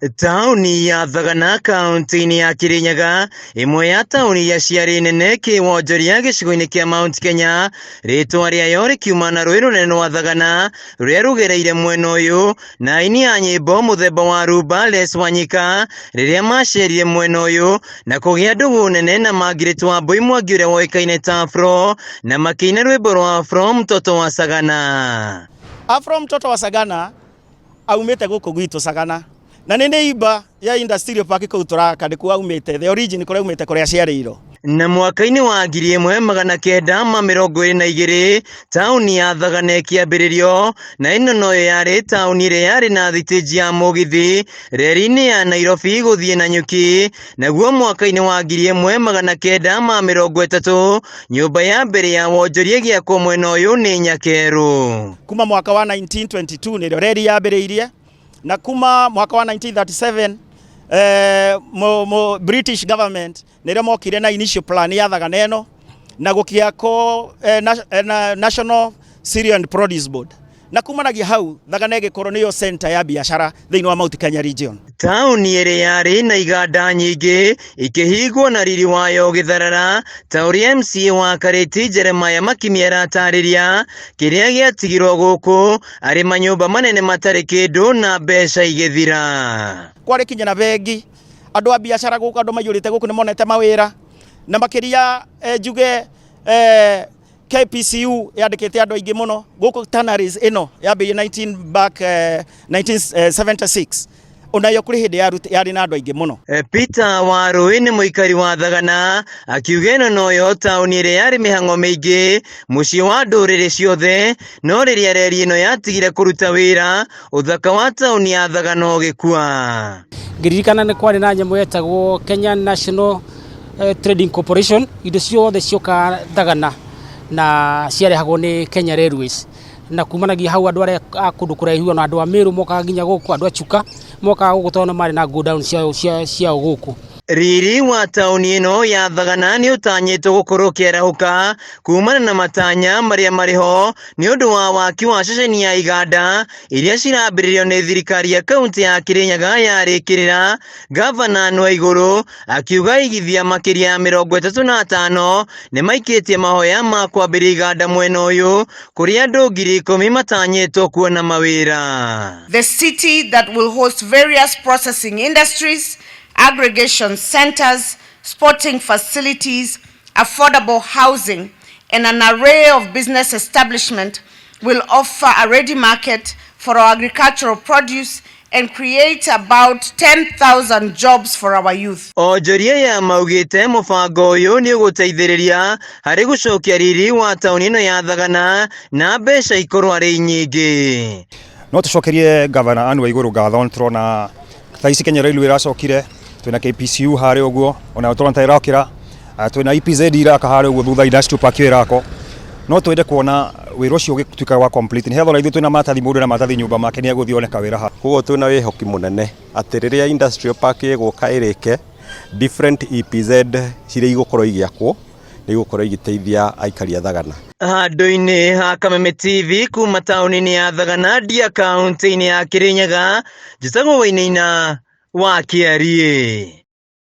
Taũni ya Thagana kaunti-inĩ ya Kirinyaga, ĩmwe ya taũni iria ciarĩ nene kĩwonjoria gĩcigo-inĩ kĩa Mount Kenya, rĩtwa rĩayo rĩkiuma na rũĩ rũnene rwa Thagana rũrĩa rũgereire mwena ũyũ, na aini a nyĩmbo mũthemba wa Rumba Les Wanyika rĩrĩa macerire mwena ũyũ na kũgĩa ndũgũ nene na Margaret Wambui Mwangi ũrĩa woĩkaine ta Afro, na makĩina rwĩmbo rwa Afro Mtoto wa Sagana. Afro Mtoto wa Sagana aumĩte gũkũ gwitũ Sagana na nĩ neighbor ya industrial park kũu tũraka nĩkuo aumĩte, the origin kũrĩa aumĩte, kũrĩa aciarĩirwo. Na mwaka-inĩ wa 1922 taũni ya Thagana ĩkĩambĩrĩrio, na ĩno noyo yarĩ taũni ĩrĩa yarĩ na thitĩnji ya mũgithi reri-inĩ ya Nairobi gũthiĩ Nanyuki. Naguo mwaka-inĩ wa 1930 nyũmba ya mbere ya wonjoria ĩgĩakwo mwena ũyũ nĩ Nyakerũ. Kuma mwaka wa 1922 nĩrĩo reri yambĩrĩirie, na kuma mwaka wa 1937 mo British government nĩrĩo mokire na initial plan ya Thagana ĩno na gũkĩakwo na National Cereal and Produce Board, na kumanagia hau Thagana ĩgĩkorwo nĩyo center ya biacara thĩinĩ wa Mount Kenya region. Taũni ĩrĩa yarĩ na iganda nyingĩ ikĩhingwo na riri wayo ũgĩtharara, ta ũrĩa MCA wa Karĩti Jeremiah Makimi aratarĩria kĩrĩa gĩatigirwo gũkũ arĩ manyũmba manene matarĩ kĩndũ na mbeca igĩthira. Kwarĩ kinya na bengi, andũ a biacara gũkũ, andũ maiyũrĩte gũkũ nĩ monete mawĩra, na makĩria njuge KPCU yandĩkĩte andũ aingĩ mũno gũkũ. Tanneries ĩno yambĩrĩirie 19 back 1976, onayo kũrĩ hĩndĩ yarĩ na andũ aingĩ mũno. Peter Warũĩ nĩ mũikari wa Thagana, akiuga ĩno noyo taũni ĩrĩa yarĩ mĩhang'o mĩingĩ, mũciĩ wa ndũrĩrĩ ciothe, no rĩrĩa reri ĩno yatigire kũruta wĩra, ũthaka wa taũni ya Thagana ũgĩkua. Ngĩririkana nĩ kwarĩ na nyamũ yetagwo Kenya National Trading Corporation, indo ciothe ciokaga Thagana na ciarehagwo nĩ Kenya Railways, na kumanagia hau andũ arĩa a kũndũ kũraihu ona andũ a Meru mokaga nginya gũkũ, andũ a Chuka mokaga gũkũ tondũ nĩ marĩ na godown ciao gũkũ. Riri wa taũni ĩno ya Thagana nĩ ũtanyĩtwo gũkorwo ũkĩarahũka kumana na matanya marĩa marĩ ho nĩ ũndũ wa waki wa ceceni ya iganda iria cirambĩrĩrio nĩ thirikari ya kaunti ya Kirinyaga yarĩkĩrĩra. Gavana Anne Waigũrũ akiuga aigithia makĩria ya 35 nĩ maikĩtie mahoya ma kwambĩrĩria iganda mwena ũyũ, kũrĩa andũ 10,000 matanyĩtwo kuona mawĩra. The city that will host various processing industries, aggregation centers, sporting facilities, affordable housing, and an array of business establishment will offer a ready market for our agricultural produce and create about 10,000 jobs for our youth. Onjoria ya maugĩte mũbango ũyũ nĩ ũgũteithĩrĩria harĩ gũcokia riri wa taũni ĩno ya Thagana na mbeca ikorwo arĩ nyingĩ. No tũcokerie Gavana Anne Waigũrũ ngatho, nĩ tũrona thaa ici Kenya Railway ĩracokire, twĩna KPCU harĩa ũguo, ona tũrona ta ĩrakĩra, twĩna EPZ iraka harĩa ũguo thutha, industrial park ĩyo ĩrakwo. No twende kuona wĩra ũcio ũgĩtuĩka wa complete, nĩgetha ona ithuĩ twĩna maratathi, mũndũ na maratathi nyũmba make nĩ egũthiĩ one kawĩra haha. Koguo twĩna wĩhoki mũnene atĩ rĩrĩa industrial park ĩgũka ĩrĩke, different EPZ ciria igũkorwo igĩakwo nĩ igũkorwo igĩteithia aikari a Thagana. Handũ-inĩ ha Kameme TV kuma taũni-inĩ ya Thagana, Ndia, kaunti-inĩ ya Kirinyaga, njĩtagwo Wainaina wa Kĩariĩ.